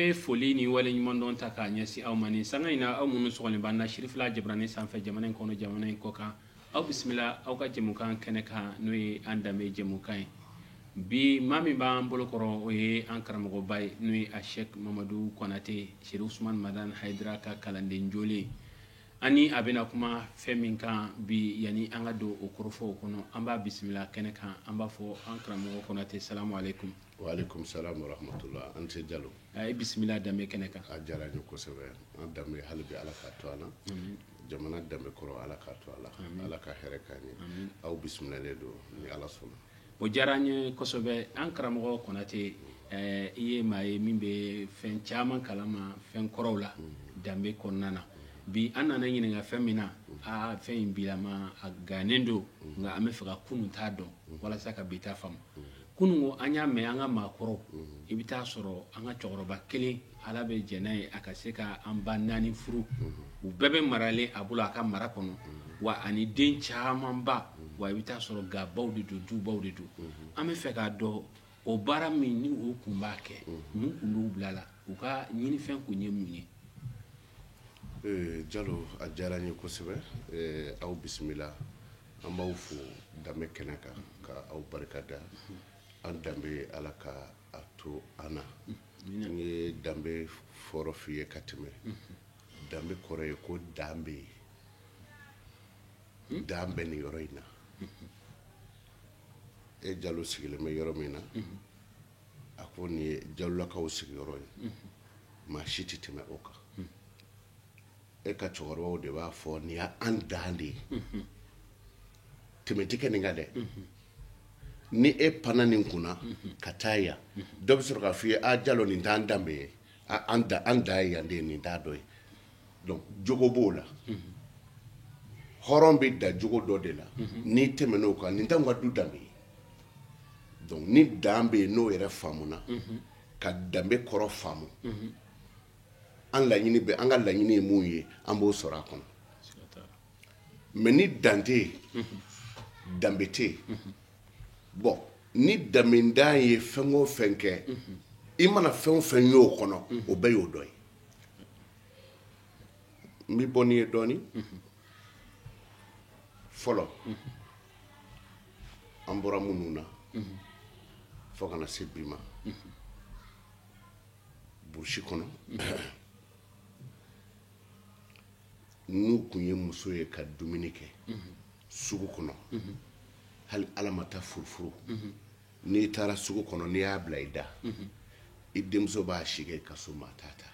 An bɛ foli ni waleɲumandɔn ta k'a ɲɛsin aw ma nin sanga in na, aw minnu sɔgɔlen b'an na Sirifila jabarani sanfɛ, jamana in kɔnɔ, jamana in kɔkan. Aw bisimila aw ka jɛmukan kɛnɛ kan, n'o ye an danbe jɛmukan ye. Bi, maa min b'an bolokɔrɔ, o ye an karamɔgɔba ye, n'o ye a Sɛk Mamadu Kɔnate, Seri Usumani Madani Hayidara ka kalanden jolen. Ani a bɛna kuma fɛn min kan bi, yanni an ka don o kɔrɔfɔw kɔnɔ, an b'a bisimila kɛnɛ kan. An b'a fɔ an karamɔgɔ Kɔnate, salamu aleykum. Waaleykum salam wa rahmatullah. An ce Jalo. A ye bisimila danbe kɛnɛ kan. A diyara n ye kosɛbɛ. An danbe, hali bi Ala k'a to an na. Jamana danbe kɔrɔ, Ala k'a to a la. Ala ka hɛrɛ k'an ye. Aw bisimilalen don ni Ala sɔnna. O diyara an ye kosɛbɛ, an karamɔgɔ Kɔnate. I ye maa ye min bɛ fɛn caman kalama fɛn kɔrɔw la danbe kɔnɔna na. Bi, an nana ɲininka fɛn min na, aa, fɛn in bilama a gannen don, nka an bɛ fɛ ka kunun t'a dɔn walasa ka bi ta faamu. Kunun ko, an y'a mɛn an ka maakɔrɔw, i bɛ taa sɔrɔ an ka cɛkɔrɔba kelen, Ala bɛ jɛn n'a ye, a ka se ka an ba naani furu, u bɛɛ bɛ maralen a bolo a ka mara kɔnɔ, wa ani den camanba, wa i bɛ taa sɔrɔ gabaw de don, dubaw de don. An bɛ fɛ k'a dɔn, o baara min ni o kun b'a kɛ, mun kun b'u bila la? U ka ɲinifɛn kun ye mun ye? Jalo, a diyara n ye kosɛbɛ. Aw bisimila, an b'aw fo danbe kɛnɛ kan ka aw barika da. An danbe, Ala ka a to an na. N ye danbe fɔlɔ f'i ye ka tɛmɛ. Danbe kɔrɔ ye ko dan bɛ yen, dan bɛ nin yɔrɔ in na. E Jalo sigilen bɛ yɔrɔ min na, a ko nin ye Jalolakaw sigiyɔrɔ ye, maa si tɛ tɛmɛ o kan. E ka cɛkɔrɔbaw de b'a fɔ nin y'an dan de ye, tɛmɛ tɛ kɛ nin kan dɛ. Ni e panna nin kunna ka taa yan, dɔ bɛ sɔrɔ k'a f'i ye: a Jalo, nin t'an danbe ye, an dan ye yan de ye, nin t'a dɔ ye. Donc jogo b'o la, hɔrɔn bɛ da jogo dɔ de la. N'i tɛmɛn'o kan, nin t'anw ka du danbe ye. Donc ni dan bɛ yen, n'o yɛrɛ faamuna ka danbe kɔrɔ faamu, an laɲini bɛ, an ka laɲini ye mun ye, an b'o sɔrɔ a kɔnɔ. Mais ni dan tɛ yen, danbe tɛ yen. Bon, ni danbedan ye fɛn o fɛn kɛ, i mana fɛn o fɛn y'o kɔnɔ, o bɛɛ y'o dɔ ye. N bɛ bɔ n'i ye dɔɔnin fɔlɔ. An bɔra minnu na fo ka na se bi ma, burusi kɔnɔ, n'u kun ye muso ye ka dumuni kɛ sugu kɔnɔ, hali Ala ma taa furufuru, n'i taara sugu kɔnɔ, n'i y'a bila i da, i denmuso b'a si kɛ ka so, maa t'a ta.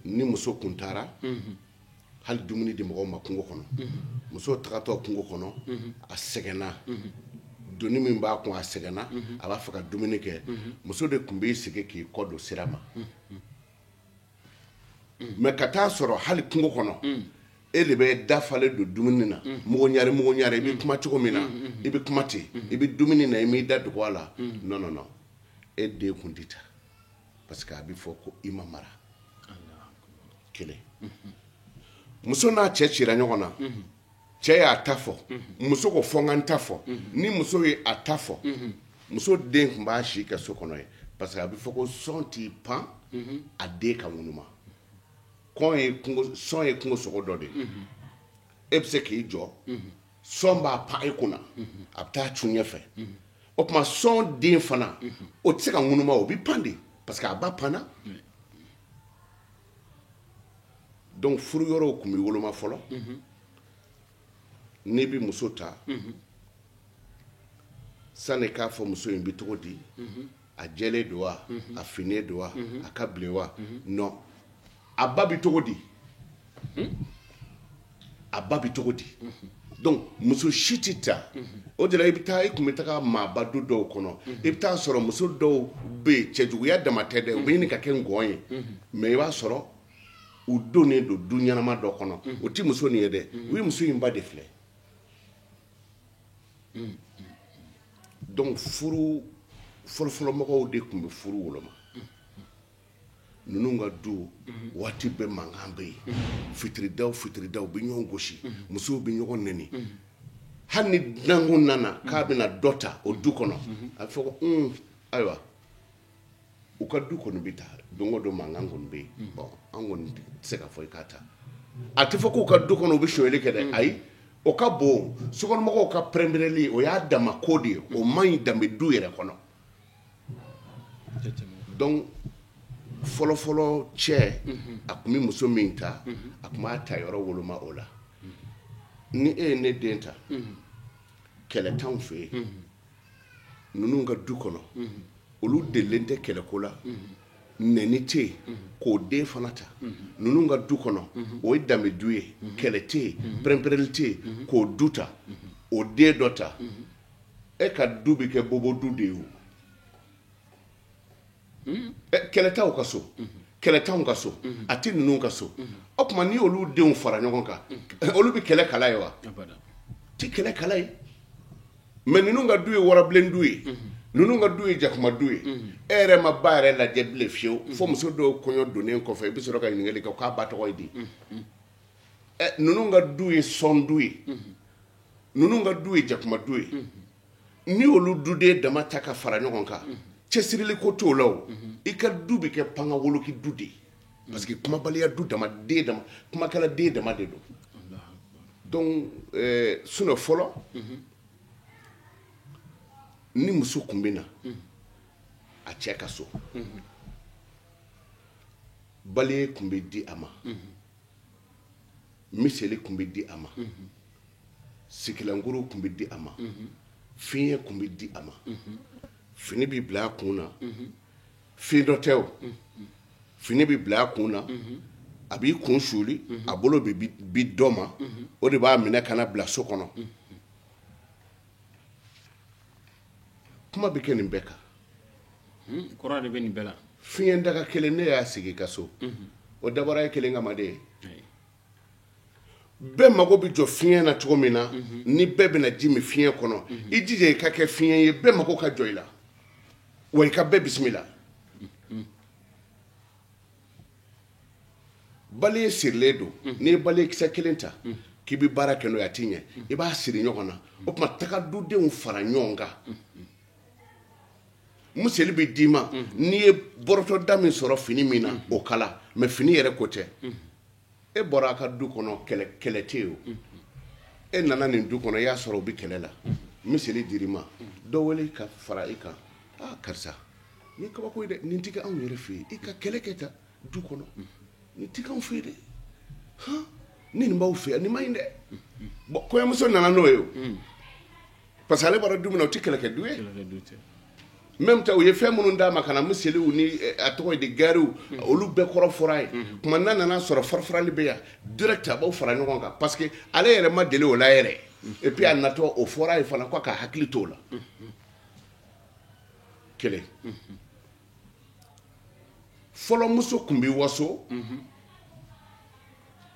Ni muso kun taara hali dumuni di mɔgɔw ma kungo kɔnɔ, muso tagatɔ kungo kɔnɔ, a sɛgɛnna, doni min b'a kun, a sɛgɛnna, a b'a fɛ ka dumuni kɛ, muso de tun b'i sigi k'i kɔ don sira ma. Mais ka taa sɔrɔ hali kungo kɔnɔ, e de bɛ dafalen don dumuni na, mɔgɔ ɲari, mɔgɔ ɲari, i bɛ kuma cogo min na, i bɛ kuma ten, i bɛ dumuni na, i m'i da dogo a la. Non, non, non, e den kun tɛ ta, parce que a bɛ fɔ ko i ma mara. Kelen, muso n'a cɛ cira ɲɔgɔn na, cɛ y'a ta fɔ, muso ko fɔ n ka n ta fɔ. Ni muso ye a ta fɔ, muso den tun b'a si kɛ so kɔnɔ ye, parce que a bɛ fɔ ko sɔn t'i pan a den ka ŋunuma. Kɔn ye kungo, sɔn ye kungo sogo dɔ de ye. E bɛ se k'i jɔ, sɔn b'a pan e kunna, a bɛ taa cun ɲɛfɛ. O tuma sɔn den fana, o tɛ se ka ŋunuma, o bɛ pan de, parce que a ba panna. Donc furu yɔrɔw tun bɛ woloma fɔlɔ. N'i bɛ muso ta, sani k'a fɔ muso in bɛ cogo di, a jɛlen don wa, a finnen don wa, a ka bilen wa, non, a ba bɛ cogo di, a ba bɛ cogo di. Donc muso si tɛ ta. O de la, i bɛ taa, i tun bɛ taga maaba du dɔw kɔnɔ, i bɛ taa sɔrɔ muso dɔw bɛ yen, cɛjuguya dama tɛ dɛ, u bɛ ɲini ka kɛ ngɔn ye, mais i b'a sɔrɔ u donnen don du ɲɛnama dɔ kɔnɔ. O tɛ muso nin ye dɛ, u ye muso in ba de filɛ. Donc furu fɔlɔfɔlɔmɔgɔw de tun bɛ furu woloma. Ninnu ka du, waati bɛɛ mankan bɛ yen, fitiridaw fitiridaw bɛ ɲɔgɔn gosi, musow bɛ ɲɔgɔn nɛni. Hali ni dunankun nana k'a bɛna dɔ ta o du kɔnɔ, a bɛ fɔ ko ayiwa. U ka du kɔni bɛ taa don o don, mankan kɔni bɛ yen. Bon, an kɔni tɛ se ka fɔ i k'a ta. A tɛ fɔ k'u ka du kɔnɔ u bɛ sonyali kɛ dɛ, ayi. O ka bon, sokɔnɔmɔgɔw ka pɛrɛnpɛrɛnli, o y'a dama ko de ye, o man ɲi danbe du yɛrɛ kɔnɔ. Donc fɔlɔfɔlɔ cɛ, a tun bɛ muso min ta, a tun b'a ta yɔrɔ woloma o la. Ni e ye ne den ta, kɛlɛ t'anw fɛ yen. Ninnu ka du kɔnɔ, olu delilen tɛ kɛlɛko la, nɛni tɛ yen, k'o den fana ta. Ninnu ka du kɔnɔ, o ye danbe du ye, kɛlɛ tɛ yen, pɛrɛnpɛrɛnli tɛ yen, k'o du ta, o den dɔ ta. E ka du bɛ kɛ bobo du de ye o. Kɛlɛ t'aw ka so, kɛlɛ t'anw ka so, a tɛ ninnu ka so. O tuma n'i y'olu denw fara ɲɔgɔn kan, olu bɛ kɛlɛ kala ye wa? Ti kɛlɛ kala ye. Mais ninnu ka du ye warabilen du ye, ninnu ka du ye jakuma du ye. E yɛrɛ ma ba yɛrɛ lajɛ bilen fiyewu, fo muso dɔw kɔɲɔ donnen kɔfɛ, i bɛ sɔrɔ ka ɲininkali kɛ k'a ba tɔgɔ ye di. Ninnu ka du ye sɔn du ye, ninnu ka du ye jakuma du ye. Ni olu duden dama ta ka fara ɲɔgɔn kan, cɛsirili ko t'o la o. I ka du bɛ kɛ panga woloki du de ye, parce que kumabaliya du dama, den dama, kumakɛla den dama de don. Donc sinon fɔlɔ, ni muso tun bɛ na a cɛ ka so, baliye tun bɛ di a ma, miseli tun bɛ di a ma, sigilankuru tun bɛ di a ma, fiɲɛ tun bɛ di a ma, fini bɛ bila a kun na, fiɲɛ dɔ tɛ o, fini bɛ bila a kun na, a b'i kun suuli, a bolo bɛ bi dɔ ma, o de b'a minɛ ka na bila so kɔnɔ. Kuma bɛ kɛ nin bɛɛ kan. Kɔrɔ de bɛ nin bɛɛ la. Fiɲɛ daga kelen, ne y'a sigi ka so, o dabɔra e kelen kama de ye. Bɛɛ mago bɛ jɔ fiɲɛ na cogo min na, ni bɛɛ bɛna ji min fiɲɛ kɔnɔ, i jija i ka kɛ fiɲɛ ye, bɛɛ mago ka jɔ i la, wa i ka bɛɛ bisimila. Baliye sirilen don, n'i ye baliye kisɛ kelen ta k'i bɛ baara kɛ n'o ye, a t'i ɲɛ, i b'a siri ɲɔgɔn na. O tuma taga dudenw fara ɲɔgɔn kan. Museli bɛ d'i ma, n'i ye bɔrɔtɔda min sɔrɔ fini min na, o kala, mais fini yɛrɛ ko tɛ. E bɔra a ka du kɔnɔ, kɛlɛ tɛ yen o. E nana nin du kɔnɔ, i y'a sɔrɔ u bɛ kɛlɛ la, miseli dir'i ma, dɔ wele ka fara i kan. Aa karisa, nin ye kabako ye dɛ, nin tɛ kɛ anw yɛrɛ fɛ yen, i ka kɛlɛ kɛ tan du kɔnɔ, nin tɛ kɛ anw fɛ yen dɛ, han, ni nin b'aw fɛ yan, nin man ɲi dɛ. Bon, kɔɲɔmuso nana n'o ye o, parce que ale bɔra du min na, o tɛ kɛlɛkɛ du ye. Même temps u ye fɛn minnu d'a ma ka na miseliw ni a tɔgɔ ye di gariw, olu bɛɛ kɔrɔ fɔra a ye. Tuma n'a nana sɔrɔ farafarali bɛ yan direct, a b'aw fara ɲɔgɔn kan, parce que ale yɛrɛ ma deli o la yɛrɛ. Et puis a natɔ, o fɔra a ye fana ko ka hakili t'o la. Kelen, fɔlɔmuso tun bɛ waso,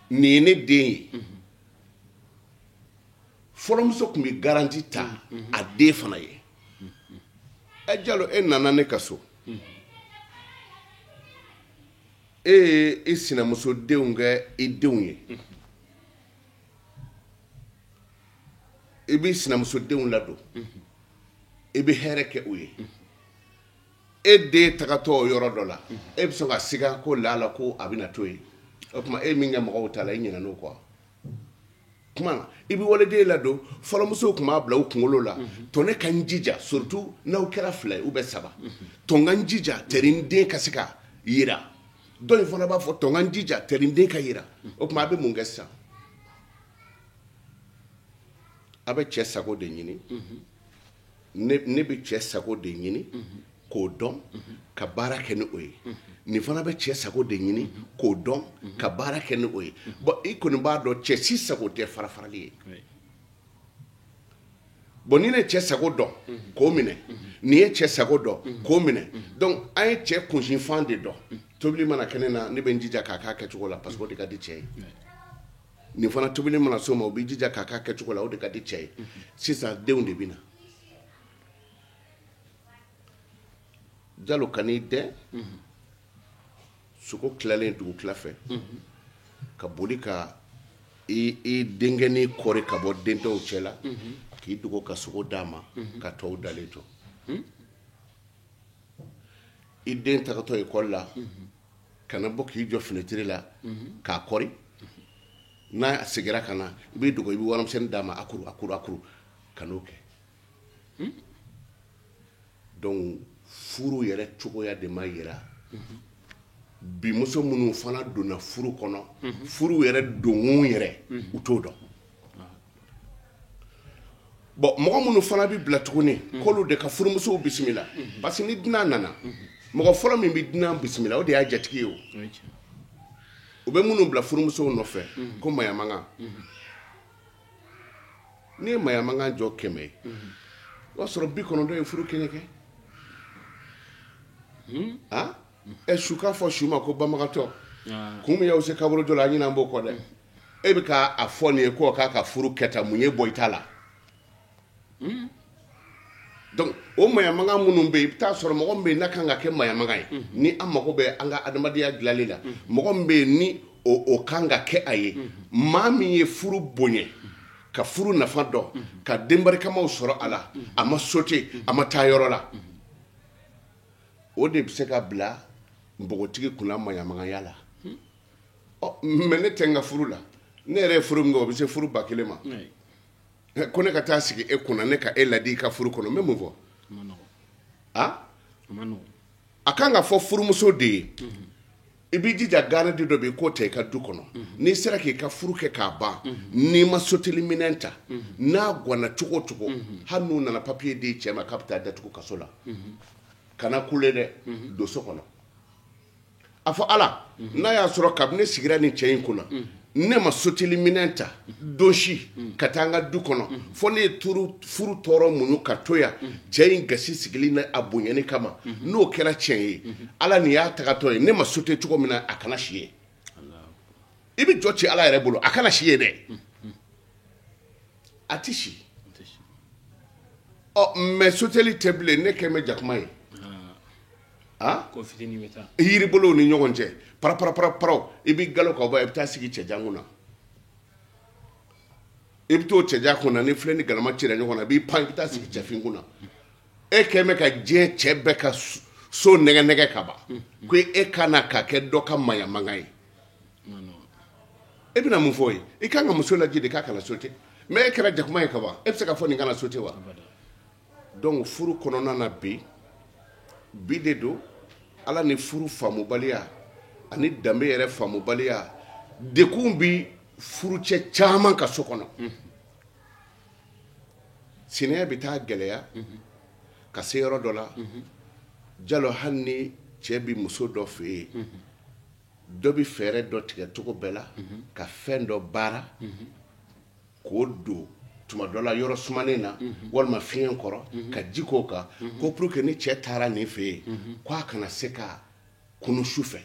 nin ye ne den ye. Fɔlɔmuso tun bɛ garanti ta a den fana ye. Ɛ Jalo, e nana ne ka so, e ye i sinamuso denw kɛ i denw ye, i b'i sinamuso denw ladon, i bɛ hɛrɛ kɛ u ye. E den tagatɔ o yɔrɔ dɔ la, e bɛ sɔn ka siga ko lala ko a bɛna to yen. O tuma e min kɛ mɔgɔw ta la, e ɲinɛna o kɔ. Kuma na, i bɛ waliden ladon. Fɔlɔmusow tun b'a bila u kunkolo la, tɔ ne ka n jija, surtout n'aw kɛra fila ye ou bien saba, tɔ n ka n jija tɛri n den ka se ka yira. Dɔ in fana b'a fɔ tɔ n ka n jija tɛri n den ka yira. O tuma a bɛ mun kɛ sisan? A bɛ cɛ sago de ɲini. Ne bɛ cɛ sago de ɲini k'o dɔn ka baara kɛ ni o ye. Nin fana bɛ cɛ sago de ɲini k'o dɔn ka baara kɛ ni o ye. Bon, i kɔni b'a dɔn cɛ si sago tɛ farafarali ye. Bon, ni ne cɛ sago dɔn k'o minɛ, nin ye cɛ sago dɔn k'o minɛ, donc an ye cɛ kunsinfan de dɔn. Tobili mana kɛ ne na, ne bɛ n jija k'a k'a kɛcogo la, parce que o de ka di cɛ ye. Nin fana tobili mana s'o ma, o b'i jija k'a k'a kɛcogo la, o de ka di cɛ ye. Sisan denw de bɛ na. Jalo, kan'i dɛn sogo tilalen dugu tila fɛ, ka boli ka i denkɛnin kɔri ka bɔ den tɔw cɛ la, k'i dogo ka sogo d'a ma, ka tɔw dalen to. I den tagatɔ ekɔli la, kana bɔ k'i jɔ finɛtiri la k'a kɔri. N'a seginna ka na, i b'i dogo, i bɛ warimisɛnnin d'a ma, a kuru, a kuru, a kuru, kan'o kɛ. Donc furu yɛrɛ cogoya de ma yira. Bi muso minnu fana donna furu kɔnɔ, furu yɛrɛ donkun yɛrɛ, u t'o dɔn. Bon, mɔgɔ minnu fana bɛ bila tuguni k'olu de ka furumusow bisimila, parce que ni dunan nana, mɔgɔ fɔlɔ min bɛ dunan bisimila, o de y'a jatigi ye. O u bɛ minnu bila furumusow nɔfɛ ko mayamankan, n'i ye mayamankan jɔ 100 ye, o b'a sɔrɔ 90 ye furu kɛɲɛ kɛ. Ah, ɛ, su k'a fɔ su ma ko banbagatɔ, kun min y'aw se kaburujɔ la, an ɲinɛ an b'o kɔ dɛ. E bɛ k'a fɔ nin ye ko k'a ka furu kɛ tan, mun ye bɔ i ta la? Donc o mayamankan minnu bɛ yen, i bɛ taa sɔrɔ mɔgɔ min bɛ yen n'a kan ka kɛ mayamankan ye, ni an mago bɛ an ka adamadenya dilanli la, mɔgɔ min bɛ yen ni o kan ka kɛ a ye, maa min ye furu bonya, ka furu nafa dɔn, ka denbarikamaw sɔrɔ a la, a ma sauter, a ma taa yɔrɔ la, o de bɛ se ka bila npogotigi kunna maɲamagaya la. Ɔ, mais ne tɛ n ka furu la, ne yɛrɛ ye furu min kɛ, o bɛ se furu 1000 ma. Ko ne ka taa sigi e kunna, ne ka e ladi i ka furu kɔnɔ, n bɛ mun fɔ? A a kan ka fɔ furumuso de ye, i b'i jija, garidi dɔ bɛ yen k'o ta i ka du kɔnɔ. N'i sera k'i ka furu kɛ k'a ban, n'i ma soteli minɛn ta, n'a ganna cogo o cogo, hali n'u nana papiye di cɛ ma k'a bɛ taa datugu kaso la, kana kule dɛ, don so kɔnɔ, a fɔ Ala n'a y'a sɔrɔ kabini ne sigira nin cɛ in kunna, ne ma soteli minɛn ta don si ka taa n ka du kɔnɔ, fo ne ye furu tɔɔrɔ muɲu ka to yan cɛ in gasi sigili n'a a bonyani kama, n'o kɛra tiɲɛ ye, Ala nin y'a tagatɔ ye, ne ma sote cogo min na, a kana si ye. I bɛ jɔ ci Ala yɛrɛ bolo, a kana si ye dɛ, a tɛ si. Ɔ, mais soteli tɛ bilen, ne kɛ bɛ jakuma ye. Ah, yiribolow ni ɲɔgɔn cɛ, paraparaparaparaw, i b'i galo ka bɔ, i bɛ taa sigi cɛjan kunna, i bɛ t'o cɛjan kunna, ni filɛ ni galama cira ɲɔgɔn na, i b'i pan, i bɛ taa sigi cɛfin kunna. E kɛ bɛ ka diɲɛ cɛ bɛɛ ka so nɛgɛ nɛgɛ ka ban, ko e ka na ka kɛ dɔ ka maɲamankan ye, e bɛna mun fɔ ye? I kan ka muso lajɛ de k'a kana sote, mais e kɛra jakuma ye ka ban, e bɛ se ka fɔ nin kana sote wa? Donc furu kɔnɔna na bi, bi de don, Ala ni furu faamubaliya ani danbe yɛrɛ faamubaliya, dekun bi furucɛ caman ka so kɔnɔ. Sinaya bɛ taa gɛlɛya ka se yɔrɔ dɔ la. Jalo, hali ni cɛ bi muso dɔ fɛ yen, dɔ bɛ fɛɛrɛ dɔ tigɛ cogo bɛɛ la ka fɛn dɔ baara k'o don tuma dɔ la yɔrɔ sumanen na, walima fiɲɛ kɔrɔ, ka ji k'o kan, ko pour que ni cɛ taara nin fɛ yen, k'a kana se ka kunu su fɛ.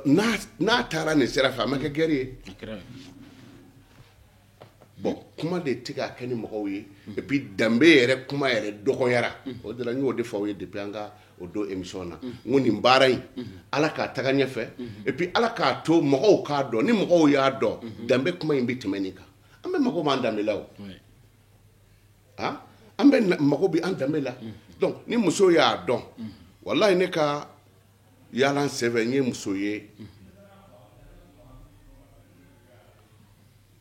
N'a taara nin sira fɛ, a ma kɛ guerre ye. Bon, kuma de tɛ ka kɛ ni mɔgɔw ye. Et puis danbe yɛrɛ kuma yɛrɛ dɔgɔyara. O de la n y'o de fɔ aw ye depuis an ka o don émission na, n ko nin baara in, Ala k'a taga ɲɛfɛ, et puis Ala k'a to mɔgɔw k'a dɔn. Ni mɔgɔw y'a dɔn, danbe kuma in bɛ tɛmɛ nin kan. An bɛ mago b'an danbe la o, ah, an bɛ mago bɛ an danbe la. Donc ni muso y'a dɔn, walahi, ne ka yaala senfɛ, n ye muso ye,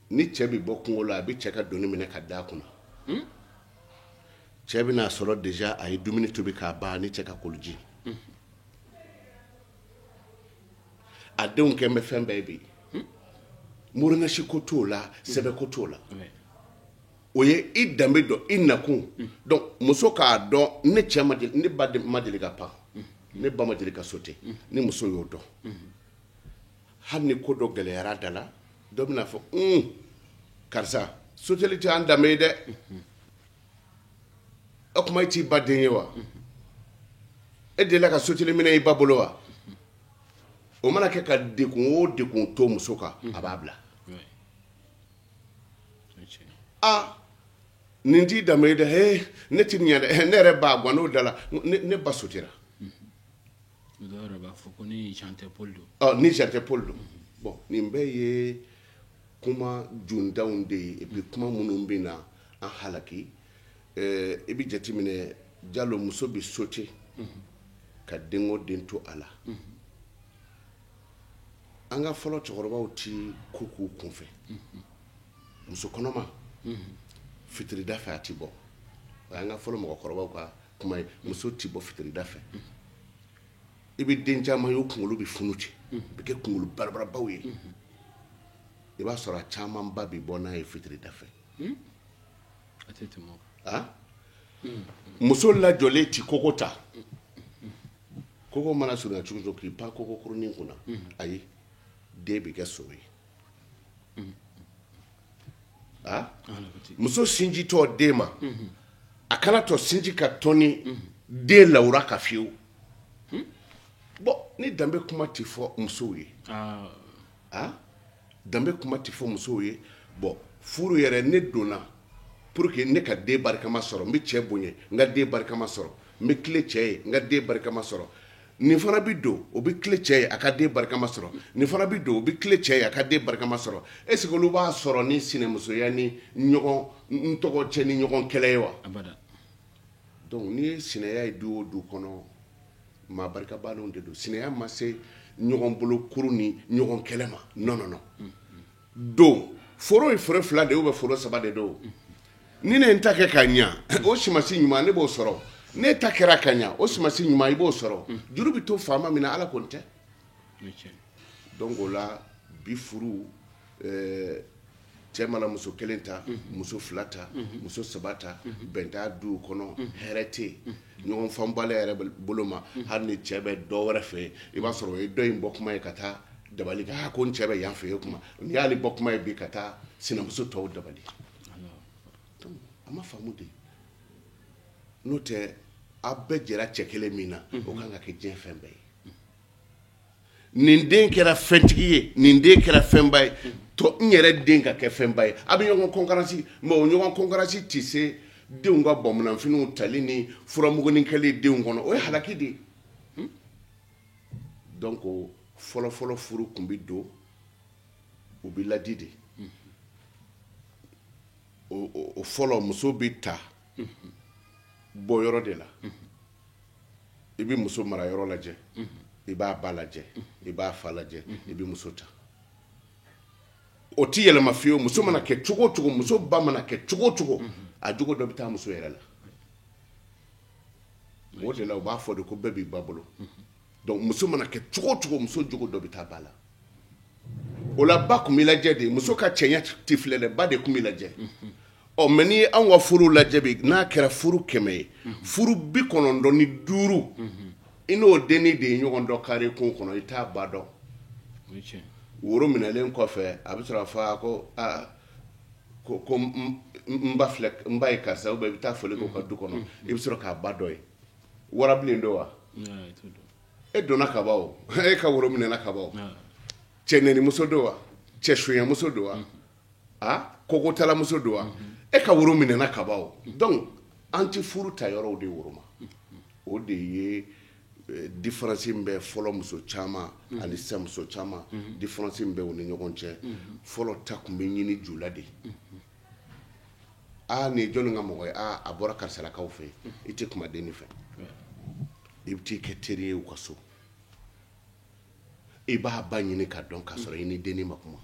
ni cɛ bɛ bɔ kungo la, a bɛ cɛ ka doni minɛ ka d'a kunna. Cɛ bɛna sɔrɔ déjà a ye dumuni tobi k'a ban, ni cɛ ka koliji, a denw kɛ bɛ fɛn bɛɛ ye bi. Murinasi ko t'o la, sɛbɛ ko t'o la, o ye i danbe dɔn, i nakun. Donc muso k'a dɔn, ne cɛ ma deli, ne ba ma deli ka pan, ne ba ma deli ka sauter. Ni muso y'o dɔn, hali ni ko dɔ gɛlɛyara da la, dɔ bɛna fɔ karisa, soteli tɛ an danbe ye dɛ, o tuma e t'i ba den ye wa? E delila ka soteli minɛ i ba bolo wa? O mana kɛ ka dekun o dekun to muso kan, a b'a bila. Ah, nin t'i danbe ye dɛ, he, ne ti nin ɲɛ dɛ, ne yɛrɛ b'a gan n'o da la, ne ba sotera. Dɔw yɛrɛ b'a fɔ ko ni Jean tɛ Paul don. Ɔ, ni Jean tɛ Paul don. Bon, nin bɛɛ ye kuma jundanw de ye, et puis kuma minnu bɛ na an halaki. I bɛ jateminɛ, Jalo, muso bɛ sauter. Ka den o den to a la. An ka fɔlɔ cɛkɔrɔbaw ti ko k'u kunfɛ. Muso kɔnɔma fitirida fɛ a ti bɔ. O y'an ka fɔlɔ mɔgɔkɔrɔbaw ka kuma ye. Muso ti bɔ fitirida fɛ. I bɛ den caman ye, o kunkolo bɛ funu ten, bɛ kɛ kunkolo barabarabaw ye. I b'a sɔrɔ a camanba bɛ bɔ n'a ye fitirida fɛ. A tɛ tɛmɛ o kan. Muso lajɔlen ti koko ta. Koko mana surunya cogo cogo k'i pan koko kurunin kunna, ayi, den bɛ kɛ so ye. Muso sinji tɔ den ma, a kana tɔ sinji ka tɔni den lawura ka fiyewu. Bon, ni danbe kuma tɛ fɔ musow ye, danbe kuma tɛ fɔ musow ye. Bon, furu yɛrɛ, ne donna pour que ne ka den barikama sɔrɔ. N bɛ cɛ bonya, n ka den barikama sɔrɔ. N bɛ tile cɛ ye, n ka den barikama sɔrɔ. Nin fana bɛ don, o bɛ tile cɛ ye, a ka den barikama sɔrɔ. Nin fana bɛ don, o bɛ tile cɛ ye, a ka den barikama sɔrɔ. Est ce que olu b'a sɔrɔ ni sinamusoya ni ɲɔgɔn n tɔgɔ cɛ ni ɲɔgɔn kɛlɛ ye wa? Abada. Donc n'i ye sinaya ye du o du kɔnɔ, maa barikabalenw de don. Sinaya ma se ɲɔgɔn bolo kuru ni ɲɔgɔn kɛlɛ ma. Non, non, non. Don foro ye foro fila de ye ou bien foro saba de don. Ni ne ye n ta kɛ ka ɲa, o simasi ɲuman ne b'o sɔrɔ. Ne ta kɛra ka ɲa, o simasi ɲuman i b'o sɔrɔ. Juru bɛ to faama min na, Ala ko n tɛ. Donc o la bi furu, cɛ mana muso kelen ta, muso fila ta, muso saba ta, bɛn t'a duw kɔnɔ, hɛrɛ tɛ yen, ɲɔgɔn faamubaliya yɛrɛ bolo ma. Hali ni cɛ bɛ dɔ wɛrɛ fɛ yen, i b'a sɔrɔ o ye dɔ in bɔ kuma ye ka taa dabali kan. Ko n cɛ bɛ yan fɛ yen kuma nin y'ale bɔ kuma ye bi ka taa sinamuso tɔw dabali. Donc a ma faamu de. N'o tɛ, aw bɛɛ jɛra cɛ kelen min na, o kan ka kɛ diɲɛ fɛn bɛɛ ye. Nin den kɛra fɛntigi ye, nin den kɛra fɛnba ye, tɔ n yɛrɛ den ka kɛ fɛnba ye. A bɛ ɲɔgɔn concurrence, mais o ɲɔgɔn concurrence tɛ se denw ka bamananfiniw tali ni furamugunin kɛli denw kɔnɔ, o ye halaki de ye. Donc fɔlɔ fɔlɔ furu tun bɛ don, u bɛ ladi de. O fɔlɔ muso bɛ ta bɔ yɔrɔ de la. I bɛ muso mara yɔrɔ lajɛ, i b'a ba lajɛ, i b'a fa lajɛ, i bɛ muso ta. O ti yɛlɛma fiyewu. Muso mana kɛ cogo o cogo, muso ba mana kɛ cogo o cogo, a jogo dɔ bɛ taa muso yɛrɛ la. O de la u b'a fɔ de ko bɛɛ b'i ba bolo. Donc muso mana kɛ cogo o cogo, muso jogo dɔ bɛ taa ba la. O la ba tun b'i lajɛ de. Muso ka cɛɲɛ tɛ filɛ dɛ, ba de tun b'i lajɛ. Ɔ, mais n'i ye anw ka furu lajɛ bi, n'a kɛra furu 100 ye, furu 95, i n'o dennin de ye ɲɔgɔn dɔn carré kun kɔnɔ, i t'a ba dɔn. Woro minɛlen kɔfɛ, a bɛ sɔrɔ a fɔ ko aa, ko n ba filɛ, n ba ye karisa, ou bien i bɛ taa foli k'o ka du kɔnɔ, i bɛ sɔrɔ k'a ba dɔn ye. Warabilen don wa? E donna ka ban o, e ka woro minɛna ka ban o. Cɛ nɛnimuso don wa? Cɛ sonyamuso don wa? A kogotalamuso don wa? E ka woro minɛna ka ban o. Donc an tɛ furu ta yɔrɔw de woro ma. O de ye différence min bɛ fɔlɔ muso caman ani sisan muso caman, différence min bɛ u ni ɲɔgɔn cɛ. Fɔlɔ ta tun bɛ ɲini jula de. Aa, nin ye jɔnni ka mɔgɔ ye? Aa, a bɔra karisalakaw fɛ yen. I tɛ kuma denni fɛ, i bɛ t'i kɛ teri ye u ka so. I b'a ba ɲini ka dɔn k'a sɔrɔ i ni denni ma kuma.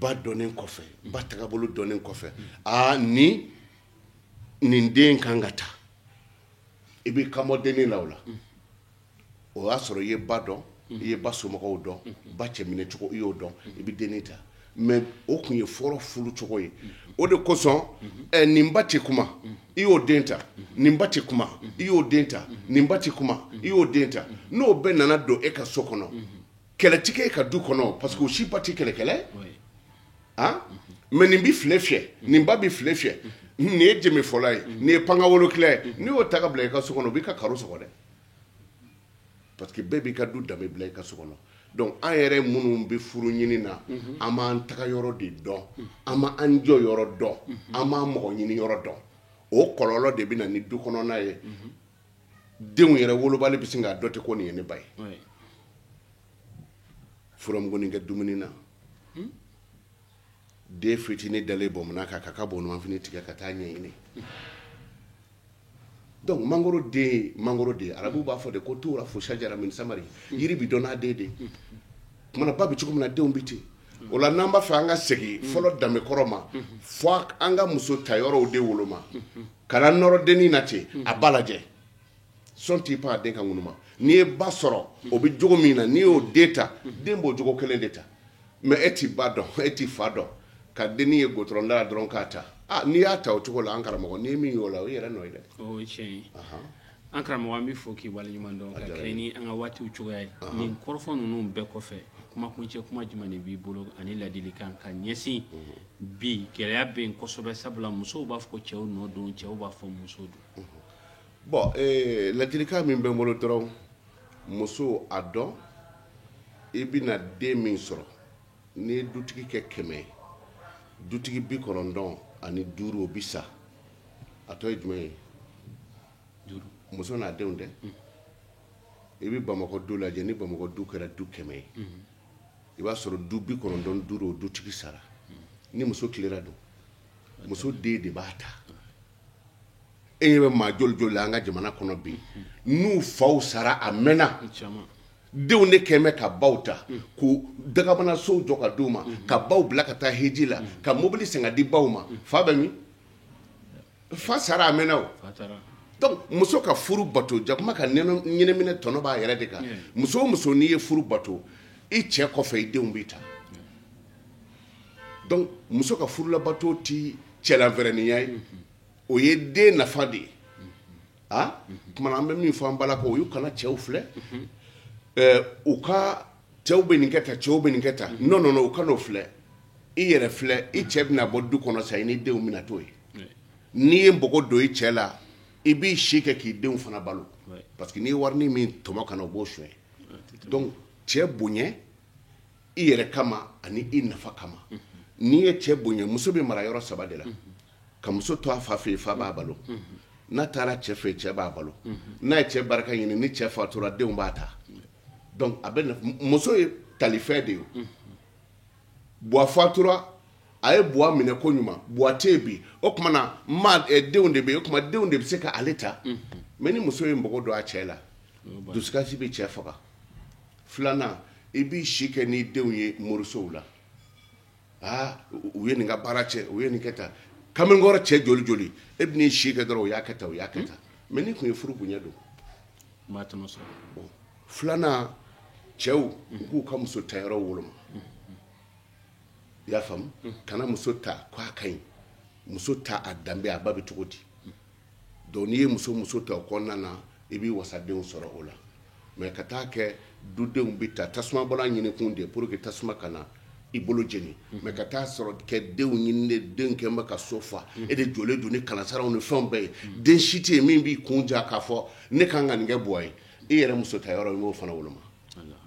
Ba dɔnnen kɔfɛ, ba tagabolo dɔnnen kɔfɛ, aa, ni nin den kan ka taa, i b'i kanbɔ denni la. O la o y'a sɔrɔ i ye ba dɔn, i ye ba somɔgɔw dɔn, ba cɛ minɛ cogo i y'o dɔn, i bɛ denni ta. Mais o tun ye fɔlɔ furu cogo ye. O de kosɔn nin ba tɛ kuma, i y'o den ta. Nin ba tɛ kuma, i y'o den ta. Nin ba tɛ kuma, i y'o den ta. N'o bɛɛ nana don e ka so kɔnɔ, kɛlɛ tɛ kɛ e ka du kɔnɔ, parce que o si ba tɛ kɛlɛ kɛlɛ. Mais nin bɛ file fiyɛ, nin ba bɛ file fiyɛ, nin ye jɛmɛfɔla ye, nin ye pangawolokila ye. N'i y'o ta ka bila i ka so kɔnɔ, o b'i ka karo sɔgɔ dɛ, parce que bɛɛ b'i ka du danbe bila i ka so kɔnɔ. Donc an yɛrɛ minnu bɛ furu ɲini na, an b'an taga yɔrɔ de dɔn, an b'an jɔ yɔrɔ dɔn, an b'an mɔgɔ ɲini yɔrɔ dɔn. O kɔlɔlɔ de bɛ na ni du kɔnɔna ye. Denw yɛrɛ wolobali bɛ sin k'a dɔn ten ko nin ye ne ba ye. Furamugunin kɛ dumuni na, den fitinin dalen bɔnmina kan k'a ka bɔnmanfini tigɛ ka taa ɲɛɲini. Donc mangoro den ye mangoro den ye. Arabuw b'a fɔ de ko tuurafu shajara min samari, yiri bi dɔn n'a den de ye. Kumana ba bɛ cogo min na, denw bɛ ten. O la, n'an b'a fɛ an ka segin fɔlɔ danbe kɔrɔ ma, fo an ka muso ta yɔrɔw de woloma. Kana nɔrɔ dennin na ten, a ba lajɛ, sɔn t'i pan a den ka ŋunuma. N'i ye ba sɔrɔ, o bɛ jogo min na, n'i y'o den ta, den b'o jogo kelen de ta. Mais e t'i ba dɔn, e t'i fa dɔn, ka dennin ye goudron da la dɔrɔn k'a ta. Ah, n'i y'a ta o cogo la, an karamɔgɔ, n'i ye min y'o la, o yɛrɛ nɔ ye dɛ. O ye tiɲɛ ye. An karamɔgɔ, an bɛ fo k'i waleɲuman dɔn ka kɛɲɛ ni an ka waatiw cogoya ye. Nin kɔrɔfɔ ninnu bɛɛ kɔfɛ, kumakuncɛ kuma jumɛn de b'i bolo ani ladilikan ka ɲɛsin bi? Gɛlɛya bɛ yen kosɛbɛ, sabula musow b'a fɔ ko cɛw nɔ don, cɛw b'a fɔ musow don. Bon, ladilikan min bɛ n bolo dɔrɔn, muso a dɔn i bɛna den min sɔrɔ. N'i ye dutigi kɛ 100 ye, dutigi 95, o bi sa, a tɔ ye jumɛn ye? 5. Muso n'a denw tɛ. I bɛ Bamakɔ du lajɛ, ni Bamakɔ du kɛra du 100 ye, i b'a sɔrɔ du 95, o dutigi sara. Ni muso tilera don, muso den de b'a ta. E ɲɛ bɛ maa joli joli la an ka jamana kɔnɔ bi, n'u faw sara a mɛnna, denw de kɛn bɛ ka baw ta k'u dagabanasow jɔ ka d'u ma, ka baw bila ka taa hiji la, ka mobili san ka di baw ma. Fa bɛ min? Fa sara a mɛnna o. Donc muso ka furu bato, jakuma ka ɲɛnɛminɛ tɔnɔ b'a yɛrɛ de kan. Muso o muso, n'i ye furu bato, i cɛ kɔfɛ, i denw b'i ta. Donc muso ka furulabato ti cɛlanfɛrɛninya ye, o ye den nafa de ye. A kumana, an bɛ min fɔ an balakaw, o y'u kana cɛw filɛ, u ka cɛw bɛ nin kɛ tan, cɛw bɛ nin kɛ tan. Non, non, non, u kan'o filɛ. I yɛrɛ filɛ, i cɛ bɛna bɔ du kɔnɔ sa, i ni denw bɛna to yen. N'i ye npogo don i cɛ la, i b'i si kɛ k'i denw fana balo, parce que n'i ye warini min tɔmɔ ka na, o b'o suɲɛ. Donc cɛ bonya i yɛrɛ kama ani i nafa kama. N'i ye cɛ bonya, muso bɛ mara yɔrɔ saba de la. Ka muso to a fa fɛ yen, fa b'a balo. N'a taara cɛ fɛ yen, cɛ b'a balo. N'a ye cɛ barika ɲini, ni cɛ fatura, denw b'a ta. Donc a bɛ muso ye talifɛn de ye. Buwa fatura, a ye Buwa minɛ ko ɲuman. Buwa tɛ yen bi, o tuma na ma denw de bɛ yen, o tuma denw de bɛ se ka ale ta. Mais ni muso ye npogo don a cɛ la, dusukasi bɛ cɛ faga. Filanan, i b'i si kɛ n'i denw ye morisow la. Aa, u ye nin ka baara cɛ, u ye nin kɛ tan. Kamalenkɔrɔ cɛ joli joli, e bɛ n'i si kɛ dɔrɔn, u y'a kɛ tan, u y'a kɛ tan. Mais n'i tun ye furu bonya don. Filanan, cɛw u k'u ka muso ta yɔrɔ woloma. I y'a faamu? Kana muso ta k'a ka ɲi, muso ta a danbe, a ba bɛ cogo di. Donc n'i ye muso ta o kɔnɔna na, i b'i wasadenw sɔrɔ o la. Mais ka taa kɛ dudenw bɛ ta tasuma bɔla ɲini kun de pour que tasuma kana i bolo jeni, mais ka taa sɔrɔ kɛ denw ɲini de, den kɛ bɛ ka so fa, e de jɔlen don ni kalansaraw ni fɛnw bɛɛ ye. Den si tɛ yen min b'i kun ja k'a fɔ ne kan ka nin kɛ Buwa ye. I yɛrɛ muso ta yɔrɔ, i m'o fana woloma.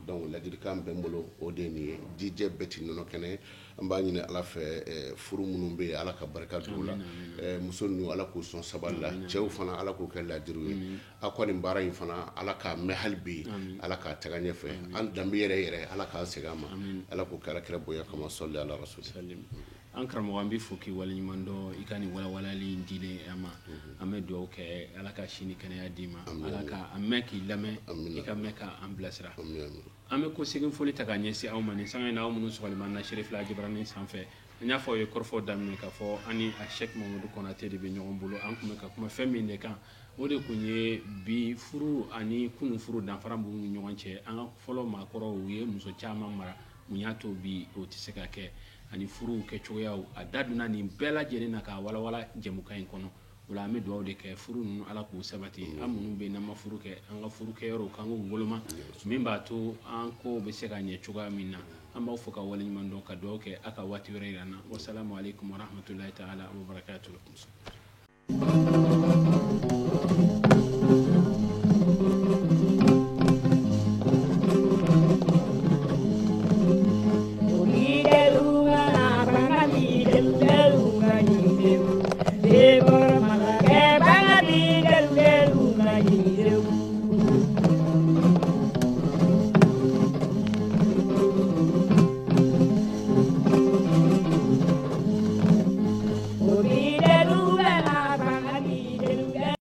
Donc ladilikan bɛ n bolo, o de ye nin ye. Dijɛ bɛɛ ti nɔnɔ kɛnɛ. An b'a ɲini Ala fɛ, furu minnu bɛ yen, Ala ka barika don u la. Muso ninnu, Ala k'u sɔn sabali la. Cɛw fana, Ala k'u kɛ ladiriw ye. Aw ka nin baara in fana, Ala k'a mɛn hali bi, Ala k'a taga ɲɛfɛ. An danbe yɛrɛ yɛrɛ, Ala k'an segin a ma. Ala k'o kɛ Ala kira bonya kama. Sɔli ala rasuli. An karamɔgɔ, an bɛ fo k'i waleɲuman dɔn i ka nin walawalali in dilen an ma. An bɛ dugawu kɛ, Ala ka si ni kɛnɛya d'i ma, Ala ka an mɛn k'i lamɛn, i ka mɛn k'an bilasira. An bɛ ko segin foli ta k'a ɲɛsin aw ma nin sanga in na, aw minnu sɔgɔlen b'an na Serifila Jabaranin sanfɛ. An y'a fɔ aw ye kɔrɔfɔ daminɛ k'a fɔ an ni a Sɛki Mamadu Konate de bɛ ɲɔgɔn bolo. An tun bɛ ka kuma fɛn min de kan, o de tun ye bi furu ani kunun furu danfara minnu ni ɲɔgɔn cɛ. An ka fɔlɔ maakɔrɔw, u ye muso caman mara, mun y'a to bi o tɛ se ka kɛ, ani furuw kɛcogoyaw. A da donna nin bɛɛ lajɛlen na k'a walawala jɛmukan in kɔnɔ. O la, an bɛ dugawu de kɛ, furu ninnu, Ala k'u sabati. An minnu bɛ yen n'an ma furu kɛ, an ka furu kɛyɔrɔw k'an k'u woloma, min b'a to an kow bɛ se ka ɲɛ cogoya min na. An b'aw fo ka waleɲuman dɔn, ka dugawu kɛ, a ka waati wɛrɛ yira an na. Wasalamu aleykum warahmatulahi taala wabarakatuh.